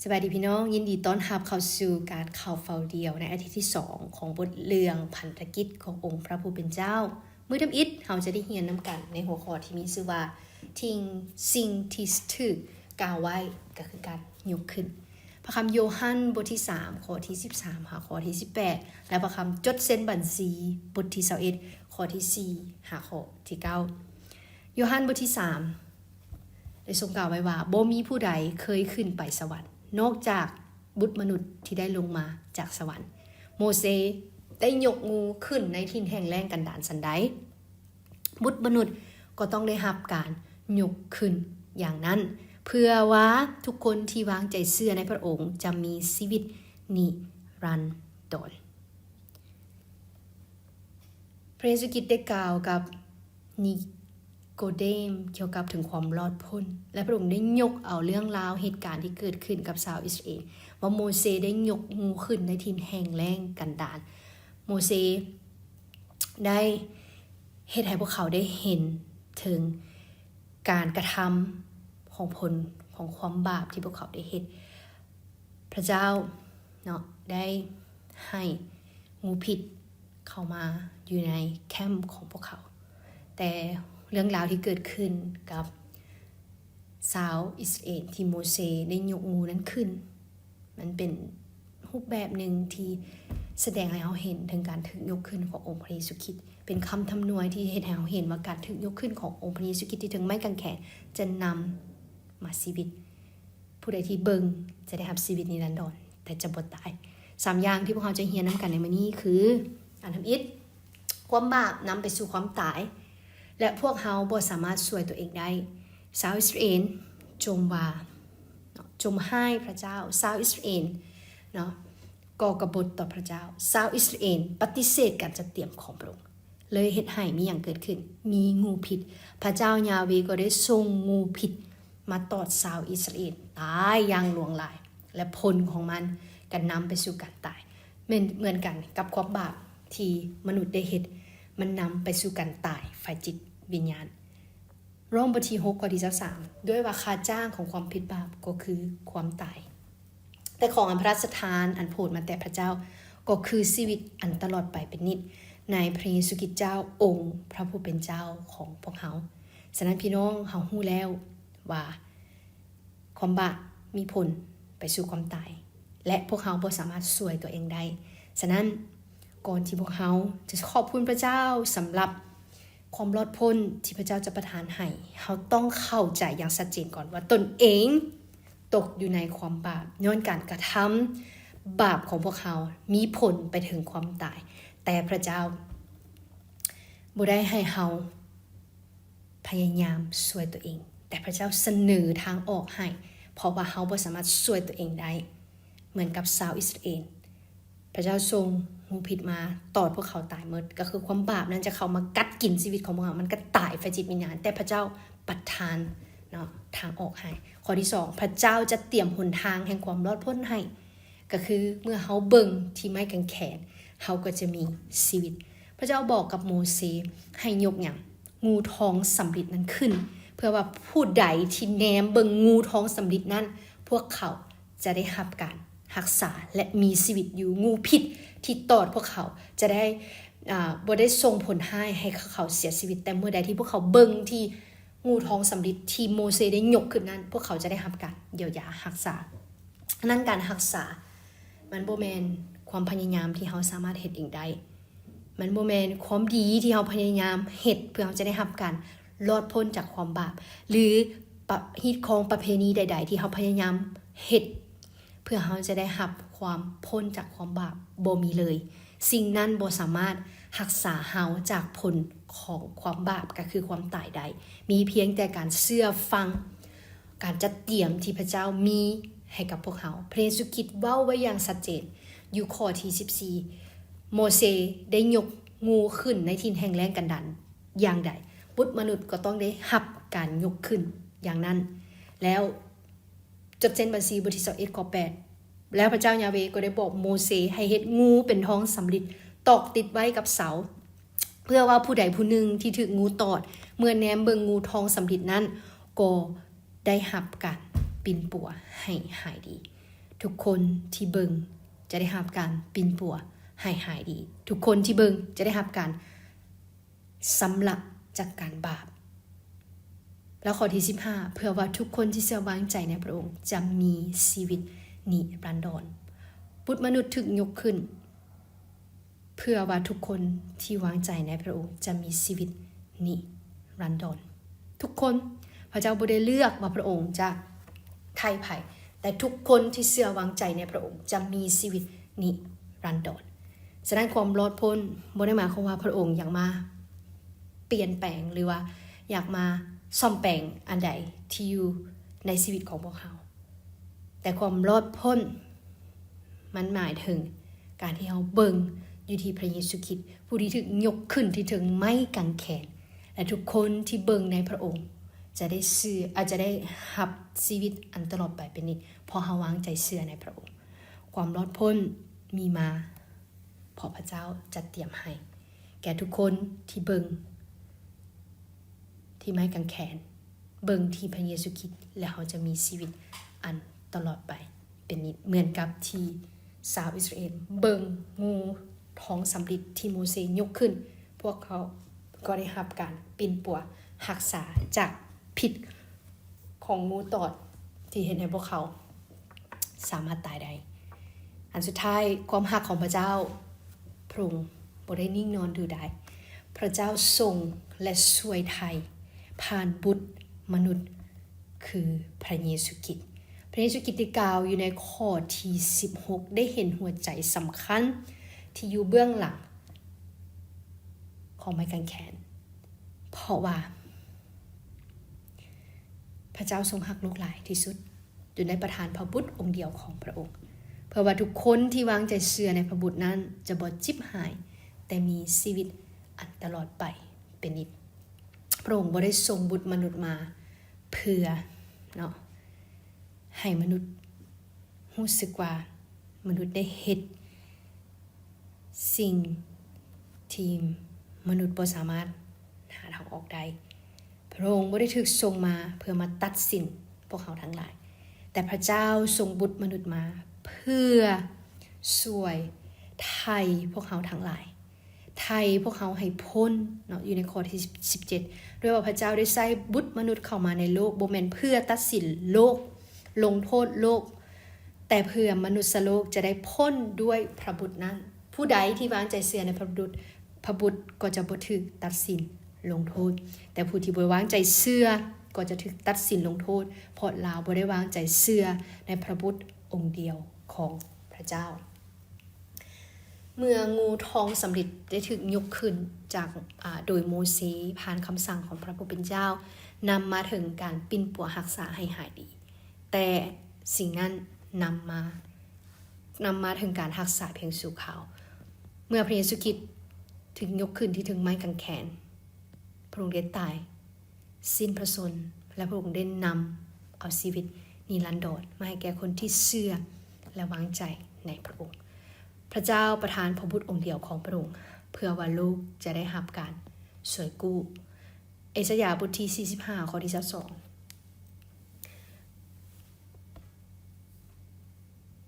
ສະບາຍດີພີ່ນ້ອງ, ຍິນດີຕ້ອນຮັບເຂົ້າສູ່ການເຂົ້າເຝົ້າດ່ຽວໃນອາທິດທີສອງຂອງບົດເລື່ອງພັນທະກິດຂອງອົງພະຜູ້ເປັນເຈົ້າ. ມື້ທຳອິດເຮົາຈະໄດ້ຮຽນນຳກັນໃນຫົວຂໍ້ທີ່ມີຊື່ວ່າ ສິ່ງ ສິ່ງທີ່ຖືກກ່າວໄວ້ກໍຄືການຍົກຂຶ້ນ. ພະຄຳໂຍຮັນບົດທີສາມ ຂໍ້ທີສິບສາມຫາຂໍ້ທີສິບແປດ ແລະ ພະຄຳຈົດເຊັນບັນຊີບົດທີຊາວເອັດ ຂໍ້ທີສີ່ຫາຂໍ້ທີເກົ້າ. ໂຍຮັນບົດທີສາມ ໄດ້ຊົງກ່າວໄວ້ວ່າ ບໍ່ມີຜູ້ໃດເຄີຍຂຶ້ນໄປສະຫວັນ ນອກຈາກບຸດມະນຸດທີ່ໄດ້ລົງມາຈາກສະຫວັນ. ໂມເຊໄດ້ຍົກງູຂຶ້ນໃນຖິ່ນແຫ້ງແລ້ງກັນດານສັນໃດ, ບຸດມະນຸດກໍຕ້ອງໄດ້ຮັບການຍົກຂຶ້ນຢ່າງນັ້ນ, ເພື່ອວ່າທຸກຄົນທີ່ວາງໃຈເຊື່ອໃນພະອົງຈະມີຊີວິດນິລັນດອນ. ພະເຢຊູຄຣິດໄດ້ກ່າວກັບນິໂກເດມກ່ຽວກັບເຖິງຄວາມລອດພົ້ນ ແລະ ພະອົງໄດ້ຍົກເອົາເລື່ອງລາວເຫດການທີ່ເກີດຂຶ້ນກັບຊາວອິດສະຣາເອນ ວ່າໂມເຊໄດ້ຍົກງູຂຶ້ນໃນຖິ່ນແຫ້ງແລ້ງກັນດານ. ໂມເຊໄດ້ເຮັດໃຫ້ພວກເຂົາໄດ້ເຫັນເຖິງການກະທຳຂອງຜົນຂອງຄວາມບາບທີ່ພວກເຂົາໄດ້ເຮັດ. ພະເຈົ້າເນາະ ໄດ້ໃຫ້ງູພິດເຂົ້າມາຢູ່ໃນແຄ້ມຂອງພວກເຂົາ. ແຕ່ເລື່ອງລາວທີ່ເກີດຂຶ້ນກັບຊາວອິດສະຣາເອນທີ່ໂມເຊໄດ້ຍົກງູນັ້ນຂຶ້ນ ມັນເປັນຮູບແບບໜຶ່ງທີ່ສະແດງໃຫ້ເຮົາເຫັນເຖິງການຖືກຍົກຂຶ້ນຂອງອົງພະເຢຊູຄຣິດ. ເປັນຄຳທຳນວຍທີ່ເຮັດໃຫ້ເຮົາເຫັນວ່າການຖືກຍົກຂຶ້ນຂອງອົງພະເຢຊູຄຣິດທີ່ເທິງໄມ້ກາງແຂນຈະນຳມາຊີວິດ. ຜູ້ໃດທີ່ເບິ່ງຈະໄດ້ຮັບຊີວິດນິລັນດອນ ແຕ່ຈະບໍ່ຕາຍ. ສາມຢ່າງທີ່ພວກເຮົາຈະຮຽນນຳກັນໃນມື້ນີ້ຄື ອັນທຳອິດ, ຄວາມບາບນຳໄປສູ່ຄວາມຕາຍ ແລະ ພວກເຮົາບໍ່ສາມາດຊ່ວຍຕົວເອງໄດ້. ຊາວອິດສະຣາເອນຈົ່ມວ່າ ເນາະ, ຈົ່ມຮ້າຍພະເຈົ້າ. ຊາວອິດສະຣາເອນເນາະ ກໍ່ກະບົດຕໍ່ພະເຈົ້າ. ຊາວອິດສະຣາເອນປະຕິເສດການຈັດຕຽມຂອງພະອົງ. ເລີຍເຮັດໃຫ້ມີຫຍັງເກີດຂຶ້ນ? ມີງູພິດ. ພະເຈົ້າຢາເວກໍໄດ້ສົ່ງງູພິດມາຕອດຊາວອິດສະຣາເອນຕາຍຢ່າງຫຼວງຫຼາຍ ແລະ ຜົນຂອງມັນກໍນຳໄປສູ່ການຕາຍ. ແມ່ນເໝືອນກັນກັບຄວາມບາບທີ່ມະນຸດໄດ້ເຮັດ, ມັນນຳໄປສູ່ການຕາຍຝ່າຍຈິດວິນຍານ. ໂຣມບົດທີຫົກ ຂໍ້ທີຊາວສາມ ດ້ວຍວ່າຄ່າຈ້າງຂອງຄວາມຜິດບາບກໍຄືຄວາມຕາຍ. ແຕ່ຂອງອັນພະລາຊະທານອັນໂຜດມາແຕ່ພະເຈົ້າ ກໍຄືຊີວິດອັນຕະຫຼອດໄປເປັນນິດ ໃນພະເຢຊູຄຣິດເຈົ້າ ອົງພະຜູ້ເປັນເຈົ້າຂອງພວກເຮົາ. ສະນັ້ນ ພີ່ນ້ອງ, ເຮົາຮູ້ແລ້ວວ່າຄວາມບາບມີຜົນໄປສູ່ຄວາມຕາຍ ແລະ ພວກເຮົາບໍ່ສາມາດຊ່ວຍຕົວເອງໄດ້. ສະນັ້ນ, ກ່ອນທີ່ພວກເຮົາຈະຂອບຄຸນພະເຈົ້າສຳລັບ ຄວາມລອດພົ້ນທີ່ພະເຈົ້າຈະປະທານໃຫ້, ເຮົາຕ້ອງເຂົ້າໃຈຢ່າງຊັດເຈນກ່ອນວ່າຕົນເອງຕົກຢູ່ໃນຄວາມບາບ ຍ້ອນການກະທຳບາບຂອງພວກເຮົາມີຜົນໄປເຖິງຄວາມຕາຍ. ແຕ່ພະເຈົ້າບໍ່ໄດ້ໃຫ້ເຮົາພະຍາຍາມຊ່ວຍຕົວເອງ, ແຕ່ພະເຈົ້າສະເໜີທາງອອກໃຫ້, ເພາະວ່າເຮົາບໍ່ສາມາດຊ່ວຍຕົວເອງໄດ້ ເໝືອນກັບຊາວອິດສະຣາເອນ. ພະເຈົ້າສົ່ງງູພິດມາຕອດພວກເຂົາຕາຍໝົດ, ກໍຄືຄວາມບາບນັ້ນຈະເຂົ້າມາກັດກິນຊີວິດຂອງພວກເຮົາ, ມັນກໍຕາຍຝ່າຍຈິດວິນຍານ, ແຕ່ພະເຈົ້າປະທານເນາະ ທາງອອກໃຫ້. ຂໍ້ທີສອງ, ພະເຈົ້າຈະຕຽມຫົນທາງແຫ່ງຄວາມລອດພົ້ນໃຫ້, ກໍຄືເມື່ອເຮົາເບິ່ງທີ່ໄມ້ກາງແຂນ, ເຮົາກໍຈະມີຊີວິດ. ພະເຈົ້າບອກກັບໂມເຊໃຫ້ຍົກຫຍັງ? ງູທອງສຳລິດນັ້ນຂຶ້ນ, ເພື່ອວ່າຜູ້ໃດທີ່ແນມເບິ່ງງູທອງສຳລິດນັ້ນ, ພວກເຂົາ ຈະໄດ້ຮັບການຮັກສາ ແລະ ມີຊີວິດຢູ່. ງູພິດທີ່ຕອດພວກເຂົາຈະໄດ້ ອາ ບໍ່ໄດ້ສົ່ງຜົນຮ້າຍໃຫ້ເຂົາເສຍຊີວິດ, ແຕ່ເມື່ອໃດທີ່ພວກເຂົາເບິ່ງທີ່ງູທອງສຳລິດທີ່ໂມເຊໄດ້ຍົກຂຶ້ນນັ້ນ, ພວກເຂົາຈະໄດ້ຮັບການຢຽວຢາຮັກສາ. ນັ້ນການຮັກສາ ມັນບໍ່ແມ່ນຄວາມພະຍາຍາມທີ່ເຮົາສາມາດເຮັດເອງໄດ້. ມັນບໍ່ແມ່ນຄວາມດີທີ່ເຮົາພະຍາຍາມເຮັດເພື່ອເຮົາຈະໄດ້ຮັບການລອດພົ້ນຈາກຄວາມບາບ ຫຼື ປະ ຮີດຄອງປະເພນີໃດໆທີ່ເຮົາພະຍາຍາມເຮັດເພື່ອເຮົາຈະໄດ້ຮັບຄວາມພົ້ນຈາກຄວາມບາບ, ບໍ່ມີເລີຍ. ສິ່ງນັ້ນບໍ່ສາມາດຮັກສາເຮົາຈາກຜົນຂອງຄວາມບາບ, ກໍຄືຄວາມຕາຍໄດ້. ມີພຽງແຕ່ການເຊື່ອຟັງ ການຈັດຕຽມທີ່ພະເຈົ້າມີໃຫ້ກັບພວກເຮົາ. ພະເຢຊູຄຣິດເວົ້າໄວ້ຢ່າງຊັດເຈນຢູ່ຂໍ້ທີສິບສີ່ ໂມເຊໄດ້ຍົກງູຂຶ້ນໃນຖິ່ນແຫ້ງແລ້ງກັນດານຢ່າງໃດ, ບຸດມະນຸດກໍຕ້ອງໄດ້ຮັບການຍົກຂຶ້ນຢ່າງນັ້ນ. ແລ້ວຈົດເຊັ່ນບັນຊີ ບົດທີຊາວເອັດ ຂໍ້ແປດ ແລ້ວພະເຈົ້າຢາເວກໍໄດ້ບອກໂມເຊໃຫ້ເຮັດງູເປັນທອງສຳລິດຕອກຕິດໄວ້ກັບເສົາ, ເພື່ອວ່າຜູ້ໃດຜູ້ໜຶ່ງທີ່ຖືກງູຕອດ ເມື່ອແນມເບິ່ງງູທອງສຳລິດນັ້ນ ກໍໄດ້ຮັບການປິ່ນປົວໃຫ້ຫາຍດີ. ທຸກຄົນທີ່ເບິ່ງຈະໄດ້ຮັບການປິ່ນປົວໃຫ້ຫາຍດີ. ທຸກຄົນທີ່ເບິ່ງຈະໄດ້ຮັບການຊຳລະຈາກການບາບ. ແລະ ຂໍ້ທີສິບຫ້າ ເພື່ອວ່າທຸກຄົນທີ່ເຊື່ອວາງໃຈໃນພະອົງຈະມີຊີວິດນິລັນດອນ. ບຸດມະນຸດຖືກຍົກຂຶ້ນ ເພື່ອວ່າທຸກຄົນທີ່ວາງໃຈໃນພະອົງຈະມີຊີວິດນິລັນດອນ. ທຸກຄົນ, ພະເຈົ້າບໍ່ໄດ້ເລືອກວ່າພະອົງຈະໄຖ່ໃຜ, ແຕ່ທຸກຄົນທີ່ເຊື່ອວາງໃຈໃນພະອົງຈະມີຊີວິດນິລັນດອນ. ສະນັ້ນ ຄວາມລອດພົ້ນບໍ່ໄດ້ໝາຍຄວາມວ່າພະອົງຢາກມາປ່ຽນແປງ ຫຼືວ່າຢາກມາສ້ອມແປງອັນໃດທີ່ຢູ່ໃນຊີວິດຂອງພວກເຮົາ, ແຕ່ຄວາມລອດພົ້ນ ມັນໝາຍເຖິງການທີ່ເຮົາເບິ່ງຢູ່ທີ່ພະເຢຊູຄຣິດ ຜູ້ທີ່ຖືກຍົກຂຶ້ນທີ່ເທິງໄມ້ກາງແຂນ, ແລະ ທຸກຄົນທີ່ເບິ່ງໃນພະອົງຈະໄດ້ເຊື່ອ, ອາດຈະໄດ້ຮັບຊີວິດອັນຕະຫຼອດໄປເປັນນິດ ເພາະເຮົາວາງໃຈເຊື່ອໃນພະອົງ. ຄວາມລອດພົ້ນມີມາ ເພາະພະເຈົ້າຈັດຕຽມໃຫ້ແກ່ທຸກຄົນທີ່ເບິ່ງ ທີ່ໄມ້ກາງແຂນ, ເບິ່ງທີ່ພະເຢຊູຄຣິດ ແລະ ເຮົາຈະມີຊີວິດອັນຕະຫຼອດໄປເປັນນິດ. ເໝືອນກັບທີ່ຊາວອິດສະຣາເອນເບິ່ງງູທອງສຳລິດທີ່ໂມເຊຍົກຂຶ້ນ, ພວກເຂົາກໍໄດ້ຮັບການປິ່ນປົວຮັກສາຈາກພິດຂອງງູຕອດທີ່ເຮັດໃຫ້ພວກເຂົາ ສາມາດຕາຍໄດ້. ອັນສຸດທ້າຍ, ຄວາມຮັກຂອງພະເຈົ້າ, ພະອົງບໍ່ໄດ້ນິ່ງນອນດູດາຍ. ພະເຈົ້າຊົງ ແລະ ຊ່ວຍໄຖ່ຜ່ານບຸດມະນຸດ ຄືພະເຢຊູຄຣິດ. ພະເຢຊູຄຣິດໄດ້ກ່າວຢູ່ໃນຂໍ້ທີສິບຫົກ ໄດ້ເຫັນຫົວໃຈສຳຄັນທີ່ຢູ່ເບື້ອງຫຼັງຂອງໄມ້ກາງແຂນ, ເພາະວ່າ ພະເຈົ້າຊົງຮັກໂລກຫຼາຍທີ່ສຸດ ຈົນໄດ້ປະທານພະບຸດອົງດຽວຂອງພະອົງ, ເພື່ອວ່າທຸກຄົນທີ່ວາງໃຈເຊື່ອໃນພະບຸດນັ້ນຈະບໍ່ຈິບຫາຍ, ແຕ່ມີຊີວິດອັນຕະຫຼອດໄປເປັນນິດ. ພະອົງບໍ່ໄດ້ຊົງບຸດມະນຸດມາເພື່ອເນາະ ໃຫ້ມະນຸດຮູ້ສຶກວ່າມະນຸດໄດ້ເຮັດ ສິ່ງທີ່ມະນຸດບໍ່ສາມາດຫາທາງອອກໄດ້. ພະອົງບໍ່ໄດ້ຖືກສົ່ງມາເພື່ອມາຕັດສິນພວກເຮົາທັງຫຼາຍ, ແຕ່ພະເຈົ້າສົ່ງບຸດມະນຸດມາເພື່ອຊ່ວຍໄຖ່ພວກເຮົາທັງຫຼາຍ, ໄຖ່ພວກເຮົາໃຫ້ພົ້ນເນາະ, ຢູ່ໃນຂໍ້ທີສິບເຈັດ ດ້ວຍວ່າພະເຈົ້າໄດ້ໃຊ້ບຸດມະນຸດເຂົ້າມາໃນໂລກ, ບໍ່ແມ່ນເພື່ອຕັດສິນໂລກ, ລົງໂທດໂລກ, ແຕ່ເພື່ອມະນຸດສະໂລກຈະໄດ້ພົ້ນດ້ວຍພະບຸດນັ້ນ. ຜູ້ໃດທີ່ວາງໃຈເຊື່ອໃນພະບຸດ, ພະບຸດກໍຈະບໍ່ຖືກຕັດສິນລົງໂທດ, ແຕ່ຜູ້ທີ່ບໍ່ວາງໃຈເຊື່ອກໍຈະຖືກຕັດສິນລົງໂທດ, ເພາະລາວບໍ່ໄດ້ວາງໃຈເຊື່ອໃນພະບຸດອົງດຽວຂອງພະເຈົ້າ. ເມື່ອງູທອງສຳລິດໄດ້ຖືກຍົກຂຶ້ນຈາກ, ອາ, ໂດຍໂມເຊ ຜ່ານຄຳສັ່ງຂອງພະຜູ້ເປັນເຈົ້າ, ນຳມາເຖິງການປິ່ນປົວຮັກສາໃຫ້ຫາຍດີ. ແຕ່ສິ່ງນັ້ນນຳມາ, ນຳມາເຖິງການຮັກສາພຽງຊົ່ວຄາວ. ເມື່ອພະເຢຊູຄຣິດຖືກຍົກຂຶ້ນທີ່ເທິງໄມ້ກາງແຂນ, ພະອົງໄດ້ຕາຍ ສິ້ນພະຊົນ ແລະ ພະອົງໄດ້ນຳເອົາຊີວິດນິລັນດອນມາໃຫ້ແກ່ຄົນທີ່ເຊື່ອ ແລະ ວາງໃຈໃນພະອົງ. ພະເຈົ້າປະທານພະບຸດອົງດຽວຂອງພະອົງ ເພື່ອວ່າໂລກຈະໄດ້ຮັບການຊ່ວຍກູ້. ເອຊາຍາບົດທີສີ່ສິບຫ້າ ຂໍ້ທີຊາວສອງ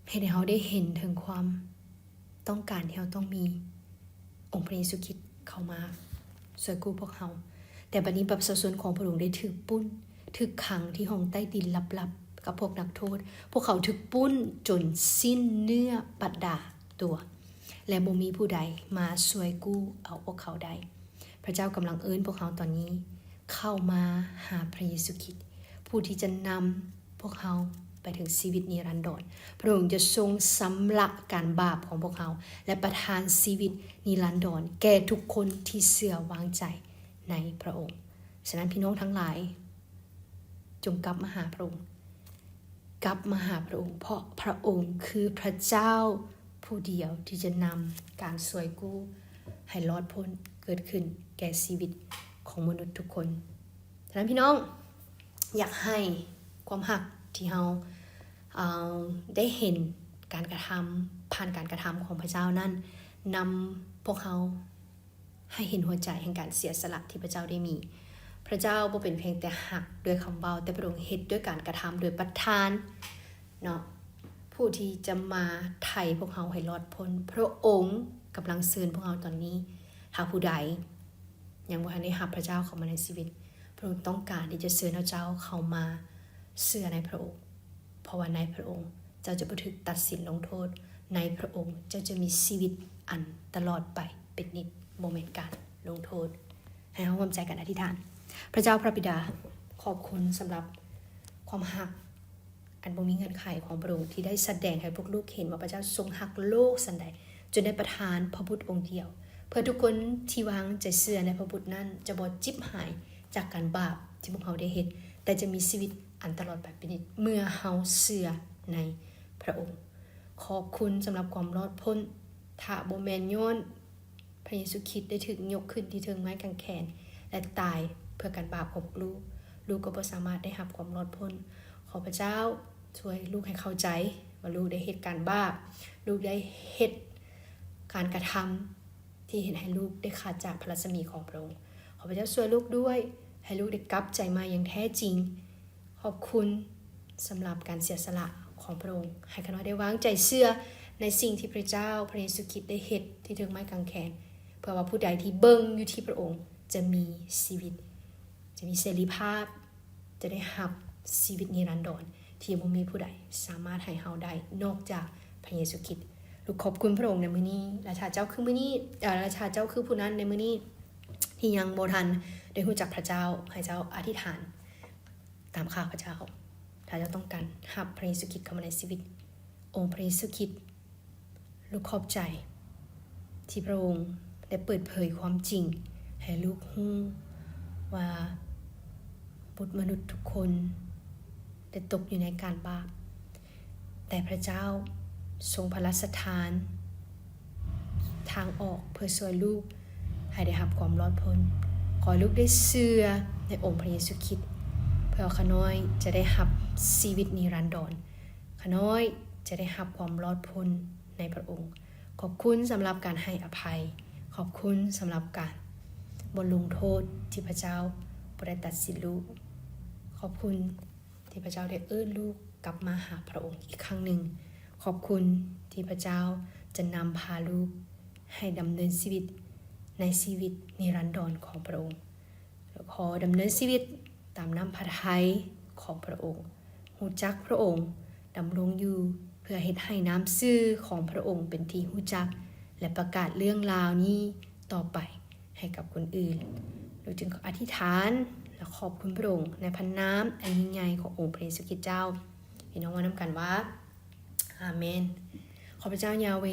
ເຮັດໃຫ້ເຮົາໄດ້ເຫັນເຖິງຄວາມຕ້ອງການທີ່ເຮົາຕ້ອງມີອົງພະເຢຊູຄຣິດເຂົ້າມາຊ່ວຍກູ້ພວກເຮົາ. ແຕ່ບັດນີ້ປະຊາຊົນຂອງພະອົງໄດ້ຖືກປຸ້ນ, ຖືກຂັງທີ່ຫ້ອງໃຕ້ດິນລັບໆກັບພວກນັກໂທດ. ພວກເຂົາຖືກປຸ້ນຈົນສິ້ນເນື້ອປະດາຕົວ ແລະ ບໍ່ມີຜູ້ໃດມາຊ່ວຍກູ້ເອົາພວກເຂົາໄດ້. ພະເຈົ້າກຳລັງເອີ້ນພວກເຮົາຕອນນີ້ເຂົ້າມາຫາພະເຢຊູຄຣິດ, ຜູ້ທີ່ຈະນຳ ພວກເຮົາໄປເຖິງຊີວິດນິລັນດອນ. ພະອົງຈະຊົງຊຳລະການບາບຂອງພວກເຮົາ ແລະ ປະທານຊີວິດນິລັນດອນແກ່ທຸກຄົນທີ່ເຊື່ອວາງໃຈໃນພະອົງ. ສະນັ້ນ ພີ່ນ້ອງທັງຫຼາຍ, ຈົ່ງກັບມາຫາພະອົງ, ກັບມາຫາພະອົງ, ເພາະພະອົງຄືພະເຈົ້າຜູ້ດຽວທີ່ຈະນຳການຊ່ວຍກູ້ໃຫ້ລອດພົ້ນເກີດຂຶ້ນແກ່ຊີວິດຂອງມະນຸດທຸກຄົນ. ສະນັ້ນ ພີ່ນ້ອງ, ຢາກໃຫ້ຄວາມຮັກທີ່ເຮົາ, ເອີ່, ໄດ້ເຫັນການກະທຳ, ຜ່ານການກະທຳຂອງພະເຈົ້ານັ້ນ, ນຳພວກເຮົາໃຫ້ເຫັນຫົວໃຈແຫ່ງການເສຍສະຫຼະທີ່ພະເຈົ້າໄດ້ມີ. ພະເຈົ້າບໍ່ເປັນພຽງແຕ່ຮັກດ້ວຍຄຳເວົ້າ, ແຕ່ພະອົງເຮັດດ້ວຍການກະທຳ, ໂດຍປະທານເນາະ, ຜູ້ທີ່ຈະມາໄຖ່ພວກເຮົາໃຫ້ລອດພົ້ນ. ພະອົງກຳລັງເຊີນພວກເຮົາຕອນນີ້. ຖ້າຜູ້ໃດຍັງບໍ່ທັນໄດ້ຮັບພະເຈົ້າເຂົ້າມາໃນຊີວິດ, ພະອົງຕ້ອງການທີ່ຈະເຊີນເອົາເຈົ້າເຂົ້າມາເຊື່ອໃນພະອົງ, ເພາະວ່າໃນພະອົງເຈົ້າຈະບໍ່ຖືກຕັດສິນລົງໂທດ, ໃນພະອົງເຈົ້າຈະມີຊີວິດອັນຕະຫຼອດໄປເປັນນິດ, ບໍ່ແມ່ນການລົງໂທດ. ໃຫ້ເຮົາຮ່ວມໃຈກັນອະທິຖານ. ພະເຈົ້າພະບິດາ, ຂອບຄຸນສຳລັບຄວາມຮັກ ອັນບໍ່ມີເງື່ອນໄຂຂອງພະອົງ ທີ່ໄດ້ສະແດງໃຫ້ພວກລູກເຫັນວ່າພະເຈົ້າຊົງຮັກໂລກສ່ຳໃດ, ຈົນໄດ້ປະທານພະບຸດອົງດຽວ, ເພື່ອທຸກຄົນທີ່ວາງໃຈເຊື່ອໃນພະບຸດນັ້ນ ຈະບໍ່ຈິບຫາຍຈາກການບາບທີ່ພວກເຮົາໄດ້ເຮັດ, ແຕ່ຈະມີຊີວິດອັນຕະຫຼອດໄປເປັນນິດ ເມື່ອເຮົາເຊື່ອໃນພະອົງ. ຂອບຄຸນສຳລັບຄວາມລອດພົ້ນ, ຖ້າບໍ່ແມ່ນຍ້ອນ ພະເຢຊູຄຣິດໄດ້ຖືກຍົກຂຶ້ນທີ່ເທິງໄມ້ກາງແຂນ ແລະ ຕາຍເພື່ອການບາບຂອງພວກລູກ, ລູກກໍບໍ່ສາມາດໄດ້ຮັບຄວາມລອດພົ້ນ. ຂໍພະເຈົ້າຊ່ວຍລູກໃຫ້ເຂົ້າໃຈວ່າລູກໄດ້ເຮັດການບາບ, ລູກໄດ້ເຮັດການກະທຳທີ່ເຮັດໃຫ້ລູກໄດ້ຂາດຈາກພະລັດສະໝີຂອງພະອົງ. ຂໍພະເຈົ້າຊ່ວຍລູກດ້ວຍ, ໃຫ້ລູກໄດ້ກັບໃຈໃໝ່ຢ່າງແທ້ຈິງ. ຂອບຄຸນສຳລັບການເສຍສະຫຼະຂອງພະອົງ, ໃຫ້ຂ້ານ້ອຍໄດ້ວາງໃຈເຊື່ອໃນສິ່ງທີ່ພະເຈົ້າ ພະເຢຊູຄຣິດໄດ້ເຮັດທີ່ເທິງໄມ້ກາງແຂນ ເພື່ອວ່າຜູ້ໃດທີ່ເບິ່ງຢູ່ທີ່ພະອົງຈະມີຊີວິດ, ຈະມີເສລີພາບ, ຈະໄດ້ຮັບຊີວິດນິລັນດອນທີ່ບໍ່ມີຜູ້ໃດສາມາດໃຫ້ເຮົາໄດ້ນອກຈາກພະເຢຊູຄຣິດ. ລູກຂອບຄຸນພະອົງໃນມື້ນີ້, ແລະ ຖ້າເຈົ້າຄືມື້ນີ້, ເອີ ແລະ ຖ້າເຈົ້າຄືຜູ້ນັ້ນໃນມື້ນີ້ທີ່ຍັງບໍ່ທັນໄດ້ຮູ້ຈັກພະເຈົ້າ, ໃຫ້ເຈົ້າອະທິຖານ ຕາມຂ້າພະເຈົ້າ. ຖ້າເຈົ້າຕ້ອງການຮັບພະເຢຊູຄຣິດເຂົ້າມາໃນຊີວິດ, ອົງພະເຢຊູຄຣິດ, ລູກຂອບໃຈທີ່ພະອົງໄດ້ເປີດເຜີຍຄວາມຈິງໃຫ້ລູກຮູ້ວ່າບຸດມະນຸດທຸກຄົນໄດ້ຕົກຢູ່ໃນການບາບ, ແຕ່ພະເຈົ້າຊົງພະລາຊະທານ ທາງອອກເພື່ອຊ່ວຍລູກໃຫ້ໄດ້ຮັບຄວາມລອດພົ້ນ. ຂໍໃຫ້ລູກໄດ້ເຊື່ອໃນອົງພະເຢຊູຄຣິດ ເພື່ອຂ້ານ້ອຍຈະໄດ້ຮັບຊີວິດນິລັນດອນ, ຂ້ານ້ອຍຈະໄດ້ຮັບຄວາມລອດພົ້ນໃນພະອົງ. ຂອບຄຸນສຳລັບການໃຫ້ອະໄພ, ຂອບຄຸນສຳລັບການບໍ່ລົງໂທດທີ່ພະເຈົ້າບໍ່ໄດ້ຕັດສິນລູກ. ຂອບຄຸນ ທີ່ພະເຈົ້າໄດ້ເອີ້ນລູກກັບມາຫາພະອົງອີກຄັ້ງໜຶ່ງ. ຂອບຄຸນທີ່ພະເຈົ້າຈະນຳພາລູກໃຫ້ດຳເນີນຊີວິດໃນຊີວິດນິລັນດອນຂອງພະອົງ. ແລະ ຂໍດຳເນີນຊີວິດຕາມນ້ຳພະໄທຂອງພະອົງ, ຮູ້ຈັກພະອົງ, ດຳລົງຢູ່ເພື່ອເຮັດໃຫ້ນາມຊື່ຂອງພະອົງເປັນທີ່ຮູ້ຈັກ ແລະ ປະກາດເລື່ອງລາວນີ້ຕໍ່ໄປ ໃຫ້ກັບຄົນອື່ນ. ລູກຈຶ່ງຂໍອະທິຖານ ແລະ ຂອບຄຸນພະອົງໃນພະນາມອັນຍິ່ງໃຫຍ່ຂອງອົງພະເຢຊູຄຣິດເຈົ້າ. ພີ່ນ້ອງເວົ້ານຳກັນວ່າ ອາເມນ. ຂໍພະເຈົ້າຢາເວ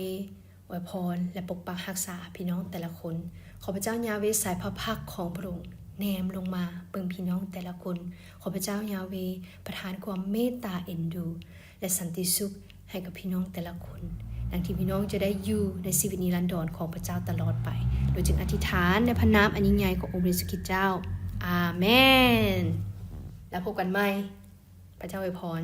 ອວຍພອນ ແລະ ປົກປັກຮັກສາພີ່ນ້ອງແຕ່ລະຄົນ. ຂໍພະເຈົ້າຢາເວ ສາຍພະພັກຂອງພະອົງແນມລົງມາເບິ່ງພີ່ນ້ອງແຕ່ລະຄົນ. ຂໍພະເຈົ້າຢາເວ ປະທານຄວາມເມດຕາເອັນດູ ແລະ ສັນຕິສຸກໃຫ້ກັບພີ່ນ້ອງແຕ່ລະຄົນ, ດັ່ງທີ່ພີ່ນ້ອງຈະໄດ້ຢູ່ໃນຊີວິດນິລັນດອນຂອງພະເຈົ້າຕະຫຼອດໄປ. ໂດຍຈຶ່ງອະທິຖານໃນພະນາມອັນຍິ່ງໃຫຍ່ຂອງອົງພະເຢຊູຄຣິດເຈົ້າ. ອາເມນ. ແລ້ວພົບກັນໃໝ່. ພະເຈົ້າອວຍພອນ.